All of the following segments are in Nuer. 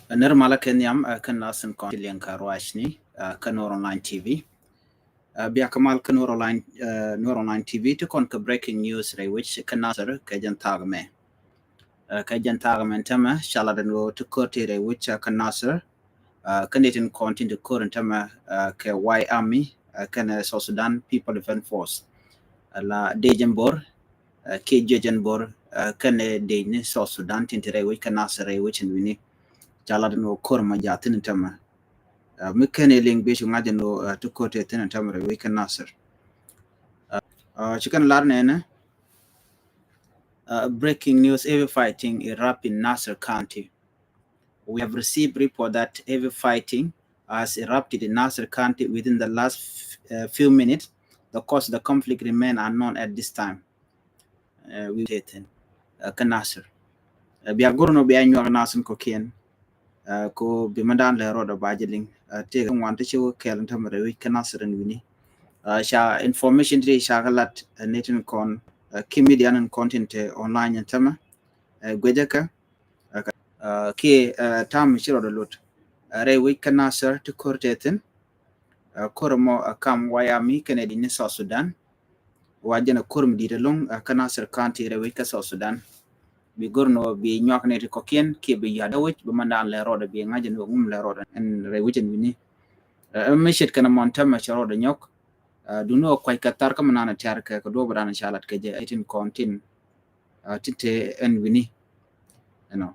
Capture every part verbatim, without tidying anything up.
Nir malä kɛ nhiam, ɛ, kä nasin kɔn ti liɛŋ kä ruacni, ɛ, kä Nuer Online T V. Ɛ, bia kä mal kä Nuer Online, ɛ, Nuer Online T V ti kɔn kä breaking news rɛy wi̱c kä Nasir kɛ jɛn thak mɛ. Ɛ, kɛ jɛn thak mɛ tämɛ ca lat ɛn ɣöö ti kör ti rɛy wi̱c kä Nasir. Ɛ, kä ni tin kɔn tin ti kör ɛn tämɛ, ɛ, kɛ White Army, ɛ, kɛnɛ South Sudan People Defense Force. Ɛ, la dee jɛn bor, ɛ, kiɛ jiɛ jɛn bor, ɛ, kɛnɛ dee ni South Sudan tin ti rɛy wi̱c kä Nasir rɛy wi̱c ɛn wi̱ni. Ca lat ɛn ɣöö kör mɔ jathin ɛn tämɛ. Ɛ, mi kɛn ɛ liŋ bi cu ŋa̱c ɛn ɣöö, ɛ, ti kör ti thin ɛn tämɛ rɛy wi̱c kä Nasir. Ɛ, ɛ, ci kɛn lar nɛnɛ, ɛ, breaking news, heavy fighting erupt in Nasir County. We have received report that heavy fighting has erupted in Nasir County within the last f-, uh, few minutes. The cause of the conflict remain unknown at this time. Ɛ, wi̱i̱ tëë thi̱n, ɛ, kä Nasir. Ɛ, bia go̱r nɔ bia nyuak Nasir kɔ̱kiɛn, ɛ, ko bi mɛ dan lɛ rɔɔdɛ ba jɛ liŋ. Ɛ, tëë kɛ ŋuan ti ci wä kɛɛl ɛn tämɛ rɛy wi̱c kä Nasir ɛn wi̱ni. Ɛ, ca information ti ca kɛ lat, ɛ, ni tin kɔn, ɛ, ki media ni kɔn tin te online ɛn tämɛ. Ɛ, guecä kɛ, ɛ, kiɛ, ɛ, tam ci rɔɔdɛ lot. Ɛ, rɛy wi̱c kä Nasir ti kör tëë thi̱n. Ɛ, kör mɔ, ɛ, kam White Army kɛnɛ dee ni South Sudan. Wa jɛn ɛ kör mi di̱i̱t ɛlɔ̱ŋ, ɛ, kä Nasir County rɛy wi̱c kä South Sudan. Bi go̱r nɔ bi nyuak ni ti kɔ̱kiɛn kiɛ bi ya̱t ɛ wi̱c bi mɛ dan lɛ rɔɔdɛ bi ŋa̱c ɛn ɣöö ŋum lɛ rɔɔdɛ ɛn rɛy wi̱c ɛn wi̱ni. Ɛ, mi ce̱tkɛ nɔmɔ ɛn tämɛ cɛ rɔɔdɛ nyɔk. Ɛ, duŋni ɣöö kuac kɛ thar kä mi nan ɛ tiar kɛ kɛ duɔ̱ɔ̱p dan ca lat kɛ jɛ ɛ tin kɔn tin, ɛ, tin te ɛn wi̱ni. Ɛnɔ.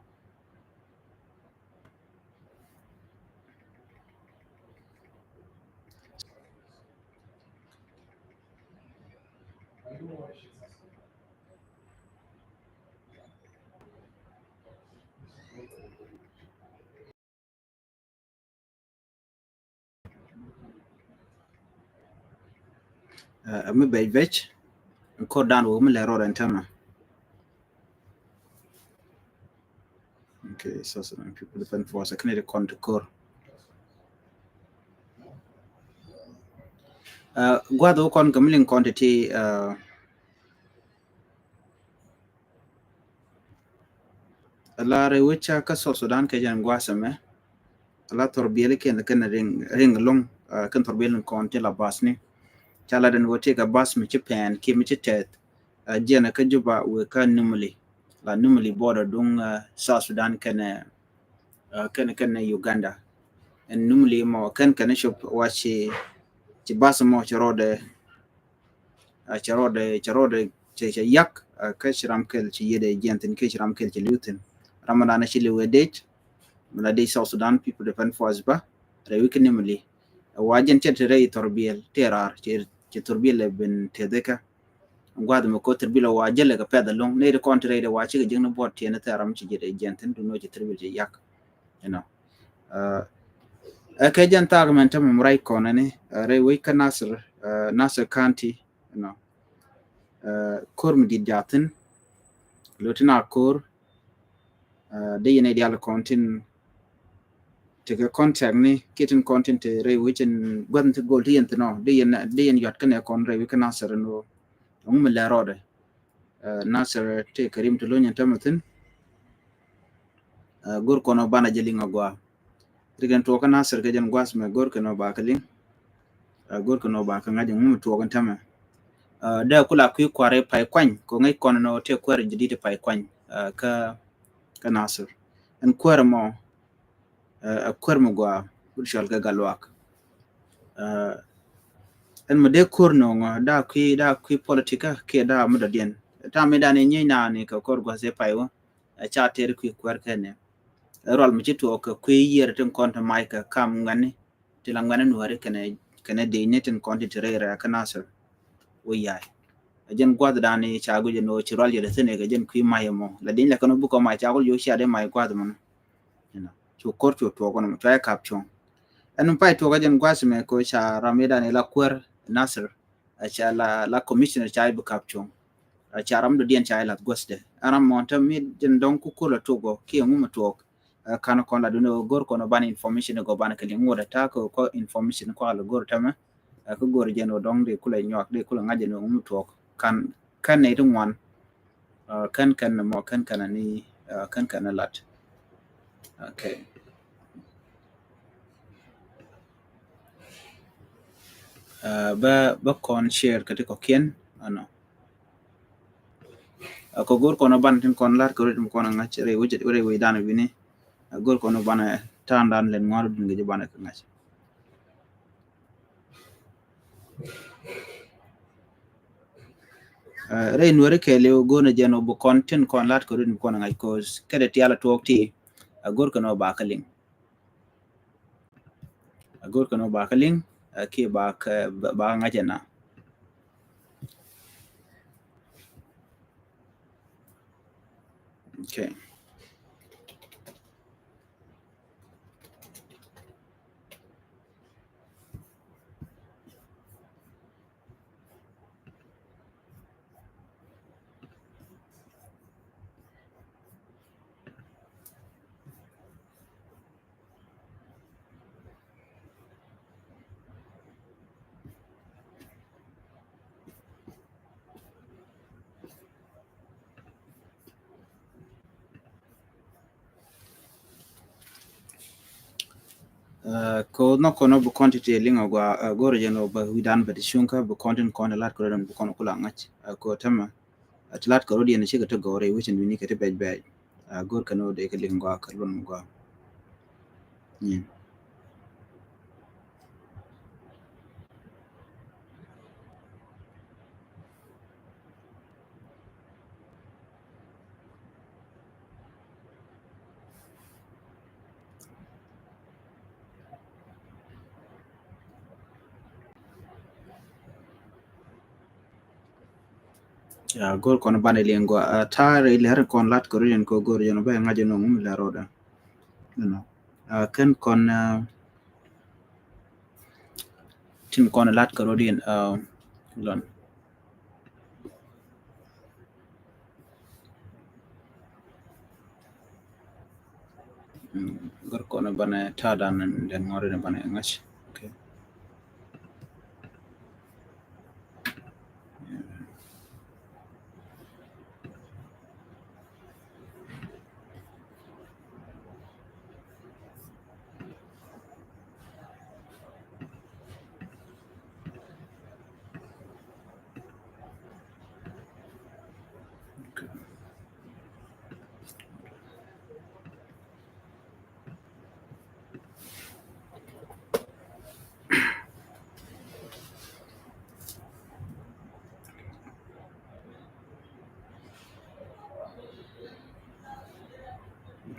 Ɛ, mi bɛc bɛc. Kor dan wä mi lɛ rɔɔdɛ ɛn tämɛ. Okay, South Sudan People Defense Force, ɛ kɛn ɛ ti kɔn ti kor. Ɛ, gua̱th wä kɔn kɛ mi liŋ kɔn ti ti, ɛ, Ala rɛy wec kä South Sudan kɛ jɛn gua̱a̱th ɛmɛ. Ala thɔrbiɛl kɛn kɛn riŋ, riŋ ɛlɔ̱ŋ, ɛ, kɛn thɔrbiɛl kɔn ti la bas ni. Ca la den wä ti kɛ bas mi ci pɛn kiɛ mi ci tɛth. Ɛ, jiɛn kä Juba wek kä Nimule. La Nimule border duŋ, ɛ, South Sudan kɛn, ɛ, kɛn, kɛn Uganda. Ɛn Nimule mɔ kɛn kɛn cop wa ci, ci bas mɔ ci rɔɔdɛ, ɛ, cɛ rɔɔdɛ, cɛ rɔɔdɛ, cɛ, cɛ yak, ɛ, kä ci ram kɛl ci yiëëdɛ jiɛn thi̱n, kä ci ram kɛl ci li̱w thi̱n. Ram dan ci li̱w ɛ dec, mi la dec South Sudan People Defense Force ba, rɛy wi̱c kä Nimule. Ɛ, wa jɛn cɛ te rɛy thɔrbiɛl, te raar, cɛ, cɛ thɔrbiɛl ɛ ben te dhika. Gua̱th mi ko thɔrbiɛl ɛ wa jɛl ɛ kɛ pɛth ɛlɔ̱ŋ, nɛy ti kɔn te rɛy dɛ wa cikɛ jiäkni buɔt tiɛn thɛɛr ram ci jiɛɛdɛ jiɛn thi̱n, duŋni cɛ thɔrbiɛl cɛ yak. You know. Ɛ, ɛ kɛ jɛn thaak mɛn tämɛ mi ruac kɔn ɛni, ɛ, rɛy wec kä Nasir, ɛ, Nasir County, you know. Ɛ, kor mi di̱t jathin, lo tin a kor, ɛ, dee yɛn ɛ dial kɔn tin, tekɛ contact ni, kiɛ tin kɔn tin te rɛy wec in gua̱th ti gol ti yɛn thin ɔ, dee yɛn, dee yɛn yɔt kɛnɛ kɔn rɛy wec kä Nasir ɛn ɣöö ɛŋu mi lɛ rɔɔdɛ. Ɛ, Nasir ti kɛ rim ti lo̱ny ɛn tämɛ thi̱n. Ɛ, go̱r kɔn ɔ banɛ jɛ liŋ agua. Ri kɛn tuɔɔk kä Nasir kɛ jɛn gua̱th mɛ go̱r kɛn ɔ ba kɛ liŋ. Ɛ, go̱r kɛn ɔ ba kɛ ŋa̱c ɛŋu mi tuɔɔk ɛn tämɛ. Ɛ, dee kula kui̱ kua̱r i̱ pay kuany kɛ ŋäc kɔn ɛn ɔ tëë kuäär in jɛ di̱t i̱ pay kuany, ɛ, kä, kä Nasir. Ɛn kuäär ɛmɔ, ɛ, ɛ kuäär mi gɔaa wut cɔal kɛ Gatluak. Ɛ, ɛn mi dee ko̱r nɔŋɔ daa kui̱, daa kui̱ politika kiɛ daa mi dɔ̱diɛn. Tam mi dan i̱ nyiec naan i̱ kɛ ko̱r gua̱th i̱ pay wä. Ɛ ca tëër kui̱ kuäär kɛn ni. Ɛ rual mi ci tuɔɔk kɛ kui̱ yiër tin kɔn ti mac kɛ kam ŋuɛ̈tni. Ti la ŋuɛ̈tni Nuääri kɛnɛ, kɛnɛ dec ni tin kɔn ti ti rɛy rɛ̈ɛ̈ kä Nasir. Wä ya̱a̱y. Ɛ jɛn gua̱th dan i̱ ca guic ɛn ɣöö ci rual yɛ dee thi̱n i̱ kɛ jɛn kui̱ mac ɛmɔ. La dec la kɛn wä bukɛ mac ca kul yo̱o̱ cia dee mac gua̱th ɛmɔnɔ. You know, cu ko̱r cu tuɔɔk kɔn cua i̱ kap cuɔ̱ŋ. Ɛn mi pay tuɔɔk ɛ jɛn gua̱th mɛ ko ca ram i̱ dan i̱ la kuäär Nasir, ɛ ca la, la commissioner ca i̱ bi kap cuɔ̱ŋ. Ɛ ca ram dɔ̱diɛn ca i̱ lath guäthdɛ. Ɛn ram mɔ te mi jɛn dɔ̱ŋ ku ko̱r la tuɔɔk gɔ kiɛ ŋu mi tuɔɔk. Ɛ kan kɔn la duni ɣöö go̱r kɔn ɔ ban information gɔ ban kɛ liŋ ŋuɔ̱t ɛ ta̱a̱ kɛ kɔ information kɔn la go̱r tämɛ. Ɛ kä go̱r jɛn ɣöö dɔ̱ŋ dee kulɛ nyuak dee kulɛ ŋa̱c jɛn ɣöö ŋu mi tuɔɔk. Kan kɛn nɛy ti ŋuan. Ɛ, kɛn kɛn mɔ kɛn kɛn ni, ɛ, kɛn kɛn lat. Okay. Ɛ, bä, bä kɔn share kä ti kɔ̱kiɛn, ɛnɔ. Ɛ, kɔ go̱r kɔn ɔ banɛ tin kɔn lat kɛ rɔ din kɔn ɛ ŋa̱c rɛy wec, rɛy wec dan ɛ wi̱ni. Ɛ, go̱r kɔn ɔ banɛ ta̱a̱ dan lɛn ŋuan rɔ din kɛ jɛ banɛ kɛ ŋa̱c. Ɛ, rɛy nuɛri kɛɛli ɣöö go̱o̱rnɛ jɛn ɣöö bi kɔn tin kɔn lat kɛ rɔ din bi kɔn ɛ ŋa̱c kɔs kɛnɛ ti ala tuɔɔk ti. Ɛ, go̱r kɛn ɣöö ba kä liŋ. Ɛ, go̱r kɛn ɣöö ba kä liŋ, ɛ, kiɛ ba kä, ba, ba kä ŋa̱c ɛn na. Okay. Ɛ, ko nhɔk kɔn ɔ bi kɔn ti ti liŋ ɔ gua, ɛ, go̱r jɛn ɔ bä wi̱dan bɛ ti cuŋ kä bi kɔn tin kɔn lat kɛ rɔ din bi kɔn kula ŋa̱c. Ɛ, ko tämɛ, ɛ, ti lat kɛ rɔ din cikɛ ti gɔ̱r rɛy wecin wi̱ni kɛ ti bɛc bɛc. Ɛ, go̱r kɛn ɔ dee kɛ liŋ gua kɛ luɔn gua. Nyin. Ya, go̱r kɔn banɛ liŋ gua, ɛ, ta̱a̱ rɛy lɛr kɔn lat kɛ rɔ din kɔ go̱r jɛn ɔ bä ŋa̱c jɛn ɔ ŋum lɛr rɔ dɛ. You know. Ɛ, kɛn kɔn, ɛ, tin kɔn lat kɛ rɔ din, ɛ, lɔn. Mm, go̱r kɔn banɛ ta̱a̱ dan den ŋɔri ni banɛ ŋa̱c. Okay. Yeah.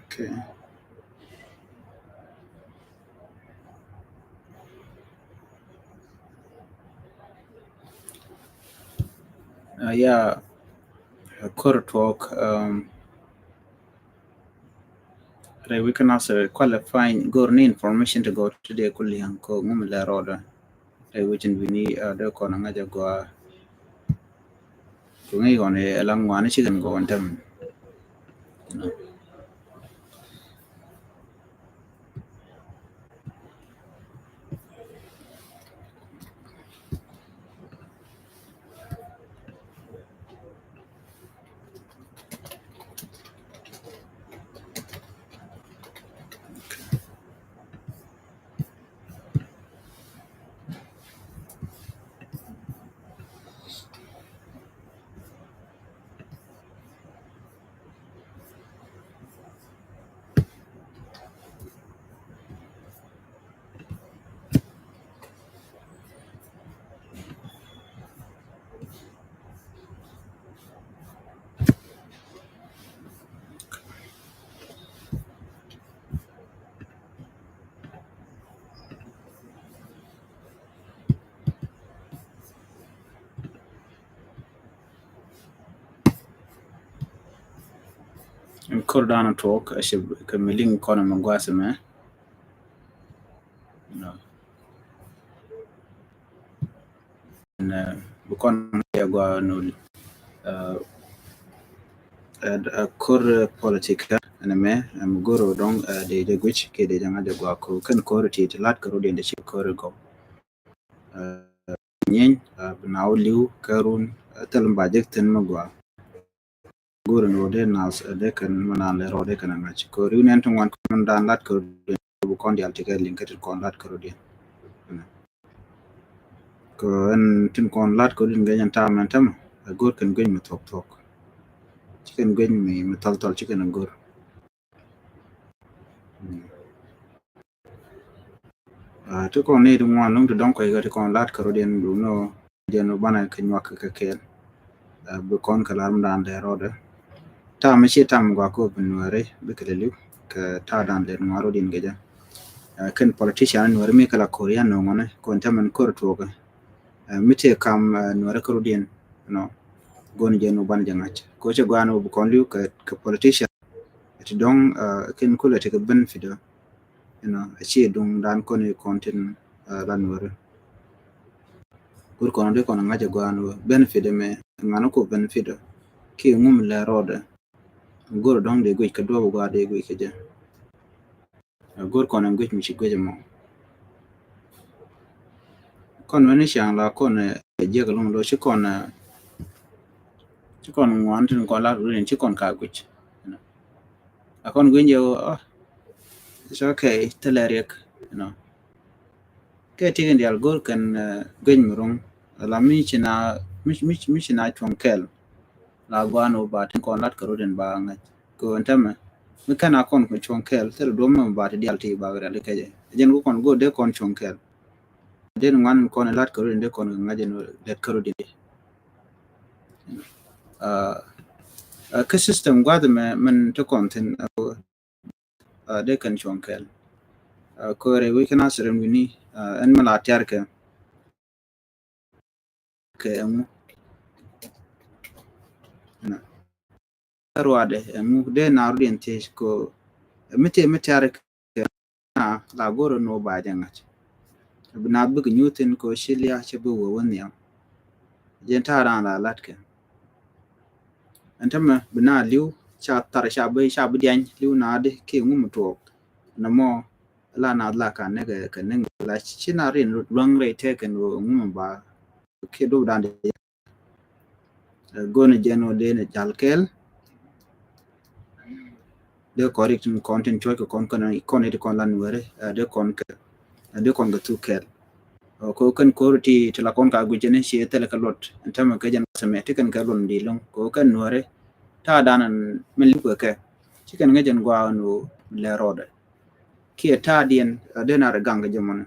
Okay. Uh, yeah, a kor tuɔk, um, rɛy wi̱c kä nasɛ qualifying go̱r ni information ti gɔw ti dee ku lia̱ŋ ko ŋum lɛ rɔɔdɛ. Rɛy wi̱c in wi̱ni, uh, dee kɔn ŋa̱c a gɔaa. Ku ŋäc kɔn ɛ la ŋuani cikɛn gɔw in tɛm. Kor dan tuɔk a cɛ kɛ mi liŋ kɔn mi gua̱a̱th mɛ. No. Nɛ bi kɔn yɛ gua nol. Uh, uh, kor politik ɛn mɛ ɛn mi goro dɔŋ, uh, de de guic kɛ de jaŋa de gua ko kɛn kor ti ti lat kɛ rɔ de de ci kor gɔ. Uh, nyiny, uh, bi na wä liw kɛ run, uh, thil mi ba jek thin mi gua. Go̱o̱r ni rɔɔdɛ nath, eh, dee kɛn mi naan lɛ rɔɔdɛ kɛn a ŋa̱c. Kɛ riw nɛn ti ŋuan kɔn dan lat kɛ rɔɔdɛ bu kɔn dial ti kɛ liŋ kɛ ti kɔn lat kɛ rɔɔdɛ. Kɛ ɛn tin kɔn lat kɛ rin gɛny ɛn tam ɛn tɛmɛ. Ɛ go̱r kɛn gueny mi thuɔk thuɔk. Ci kɛn gueny mi, mi thɔl thɔl ci kɛn ɛ go̱r. Ti kɔn ni ti ŋuan luŋ ti dɔŋ kɔc kɛ ti kɔn lat kɛ rot yɛn duŋ nɔ. Jɛn banɛ kɛ nyuak kɛ kɛɛl. Bi kɔn kɛ lar mi dan dee rɔɔdɛ. Tam mi ci tam gua kɔ bi nuɛri bi kɛ lɛ liu kɛ ta dan lɛ ŋuan rot yɛn kɛ jɛ. Kɛn politician nuɛri mi kɛ la kor yan nɔ ŋɔni kɔn tɛmɛn kor tuɔkɛ. Mi tëë kam nuɛri kɛ rot yɛn nɔ. Gɔn jɛn wä banɛ jɛ ŋa̱c kɔ cɛ gua nɔ bi kɔn liu kɛ politician. Ti dɔŋ kɛn kulɛ ti kɛ benefit ɔ. You know, a ci duŋ dan kɔn i kɔn tin la nuɔri. Gur kɔn di kɔn ŋa̱c a gɔan wä benefit mɛ ŋan ko benefit ki ŋum lɛ rɔɔdɛ. Gur dɔŋ di guic kɛ duɔp gɔa di guic kɛ jɛ. Gur kɔn in guic mi ci guic mɔ. Kɔn wen ni ciaŋ la kɔn jiɛk lɔŋ lo ci kɔn ci kɔn ŋuan tin kɔn la rin ci kɔn ka guic. A kɔn guic jɛ wä. It's okay, thilɛ riɛk, you know. Kɛ tikin dial go̱r kɛn gueny mi ro̱ŋ la mi ci na mi ci na cuɔ̱ŋ kɛl. La guan wä ba tin kɔn lat kɛ rot in ba ŋa̱c kɛ wä tɛmɛ. Mi kɛn a kɔn kɛ cuɔ̱ŋ kɛl thil duɔm mi ba ti dial ti ba kɛ rial kɛ jɛ. Jɛn ku kɔn go̱r dee kɔn cuɔ̱ŋ kɛl. Den ŋuan in kɔn in lat kɛ rot in dee kɔn kɛ ŋa̱c in lɛt kɛ rot in. Kä system gua̱th mɛ min ti kɔn thin. Dee kɛn cuɔ̱ŋ kɛl. Köörɛ wi̱c kɛn a sɛrɛn wi̱ni ɛn mi la tiarkɛ kɛ ɛŋu. Ruadɛ ɛŋu dee na rudiɛn thiec ko mi tëë mi tiarkɛ na la go̱rɛ ni wä ba jɛ ŋa̱c. Bi na bik nyuuthin ko ci lia cɛ bi wä wä nhiam. Jɛn ta̱a̱ ran la latkɛ. Ɛn tämɛ bi na li̱w ca thar ca bi ca bi diany li̱w na di ki ŋum tuɔɔk. Nɛ mɔ la na la ka nɛ kɛ kɛ nɛ la ci na rin luäŋ rɛy tɛkɛn wä ŋum ba. Ki dup dan di. Goni jɛn wä dee ni jal kɛl. Dee kɔn rik tin kɔn tin cuɔc kɛ kɔn kɔn kɔn iti kɔn lan weri dee kɔn kɛ dee kɔn kɛ thuk kɛl. Ko kɛn kor ti ti la kɔn ka guic ni ci thilɛ kɛ luɔt ɛn tämɛ kɛ jɛn sɛmɛ ti kɛn kɛ luɔt di loŋ ko kɛn nuɔri. Ta dan min lip kɛ kɛ ci kɛn ŋäc jɛn gua̱a̱ ni lɛ rɔɔdɛ. Kiɛ ta diɛn dee na ri gaŋ kɛ jɛ mɔni.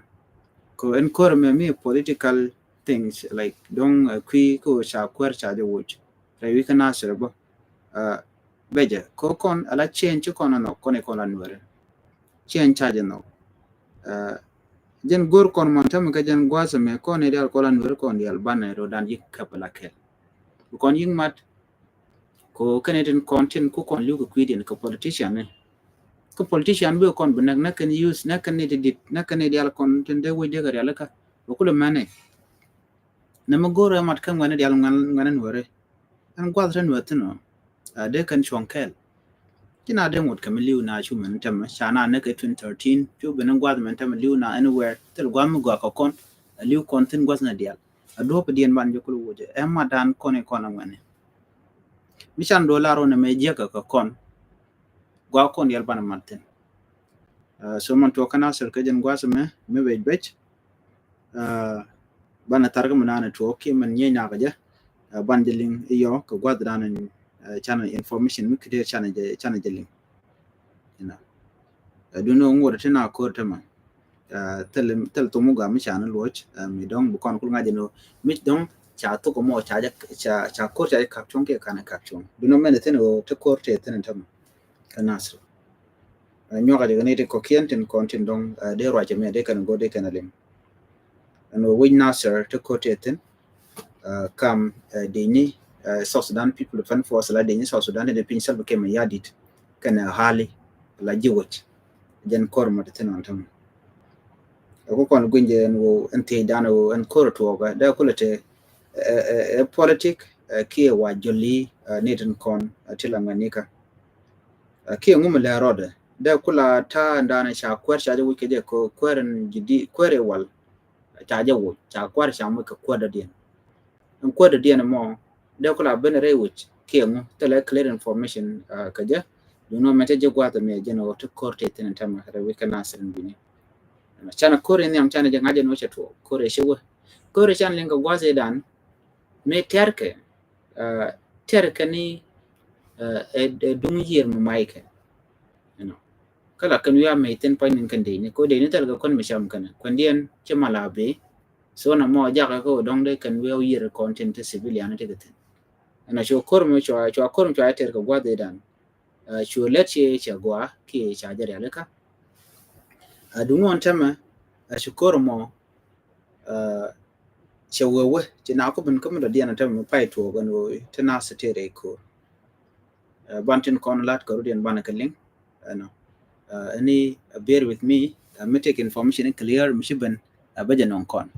Ko ɛn kor mɛ mi political things like dɔŋ kui̱ ko ca kuɛr ca jɛ woc. Rɛy wi̱c kä Nasir bä. Bɛ jɛ ko kɔn ala change ci kɔn anɔ kɔn ikɔn la nuɛri. Change ca jɛ nɔ. Jɛn go̱r kɔn mɔn tämɛ kɛ jɛn gua̱a̱th mɛ kɔn i dial kɔn la nuɛri kɔn dial banɛ ro dan yik käp la kɛl. Kɔn yik mat. Ko kɛn itin kɔn tin ku kɔn liu kɛ kui̱diɛn kɛ politician ni. Kä politician bi kɔn bi nɛk nɛk kɛn use nɛk kɛn ni ti dit nɛk kɛn ni dial kɔn tin dee wec dee kɛ rialikä. Bɛ kulɛ mɛni. Nɛ mi go̱r ɛ mat kä ŋuɛni dial ŋuɛni nuɛri. Ɛn guath te nuɛth thin ɔ. Dee kɛn cuɔ̱ŋ kɛɛl. Ci na dee ŋot kɛ mi li̱w na cu mɛn tɛmɛ ca na nɛ kɛ twenty thirteen cu ben in guath mɛn tɛmɛ li̱w na anywhere thil guath mi gɔak kɛ kɔn. Li̱w kɔn thin guath na dial. A duɔp diɛn ban jɛ kul wucɛ ɛ ma dan kɔn i kɔn a ŋuɛni. Mi can duɔ lar wä nɛ mɛ jiɛk kɛ kɔn. Guath kɔn dial ban a mat thin. So man tuɔ kɛn a sir kɛ jɛn guath mɛ mi bec bec. Banɛ thar kä mi naan tuɔɔk kiɛ mɛn nyiec nakä jɛ. Ban jɛ liŋ iyɔ kɛ guath dan canɛ information mi kideer canɛ jɛ canɛ jɛ liŋ. Duni ŋuɔt ti na ko̱r te man. Thil thum mi gam mi canɛ luɔc mi dɔŋ bi kɔn kul ŋa̱c jɛ ni mi dɔŋ ca thuk mɔ ca jɛ ca ko̱r ca jɛ kak cuɔ̱ŋ kiɛ kanɛ kak cuɔ̱ŋ duni mɛn thin ɣöö ti ko̱r te thin te man. Kä Nasir. Nyuakä jɛ kɛ ni ti kɔkiɛn tin kɔn tin dɔŋ dee ruacɛ mɛ dee kɛn go̱ dee kɛn a liŋ. Ɛn wä wi̱c Nasir ti ko̱r ti thi̱n. Kam dee ni South Sudan People Defense Force la dee ni South Sudan ti dee piny Salva Kiir Mayardit kɛn a hali la jiwec. Jɛn ko̱r mɔ ti thi̱n ɔn tämɛ. Ɛ ku kɔn gui̱ny jɛ ɛn wä ɛn thiec dan wä ɛn ko̱r tuɔɔk dee kulɛ ti ɛ politik kiɛ wa jɔli ni tin kɔn ti la ŋuɛn ni ka. Kiɛ ŋu mi lɛ rɔɔdɛ dee kula ta̱a̱ nda̱a̱n ca kuɛr ca jɛ wi̱c kɛ jɛ kɛ kuɛr in ji̱ di kuɛr iwal. Ca jɛ wi̱c ca kuɛr ca muc kɛ kuɛr dɔ̱diɛn. In kuɛr dɔ̱diɛn mɔ dee kula ben rɛy wi̱c kiɛ ŋu thilɛ clear information kɛ jɛ. Duŋ nɔ mɛ te jɛ guath mɛ jɛ nɔ ti ko̱r te thin tɛmɛ rɛy wi̱c kɛ Nasir in bini. Canɛ ko̱r in nhiam canɛ jɛ ŋa̱c jɛ nɔ cɛ tuɔ ko̱r ɛ cɛ wä. Kori can liŋ kɛ gua̱th idan mi tɛrkɛ, tɛrkɛ ni ɛ duŋ yier mi maykɛ. Kä la kɛn wi̱i̱ a mec thin pa̱ny niŋ kɛn dec ni ko dec ni thɛl kɛ kuän mi cam kɛn kuän diɛn ci mal a bi. So na mɔ jakä kä wä dɔŋ dee kɛn wi̱i̱ a wi̱i̱ yier kɔn tin ti civilian ti kɛ thin. Ɛn a cu kor mi cua cua kor mi cua tɛr kɛ gua̱th idan. Cu lɛt ci cɛ gua ki ca jɛ rialikä. A duŋ ɣɔn tɛmɛ a cu kor mɔ cɛ wee wee ci na ku bin kä mi dɔ diɛn a tɛmɛ mi pay tuɔɔk ɛn wee ti na sitɛrɛ i kor. Ban tin kɔn lat kɛ rudiɛn ban kɛ liŋ ɛnɔ. Ɛni bear with me, mi take information clear mi ci ben a bɛ jɛ nɔŋ kɔn.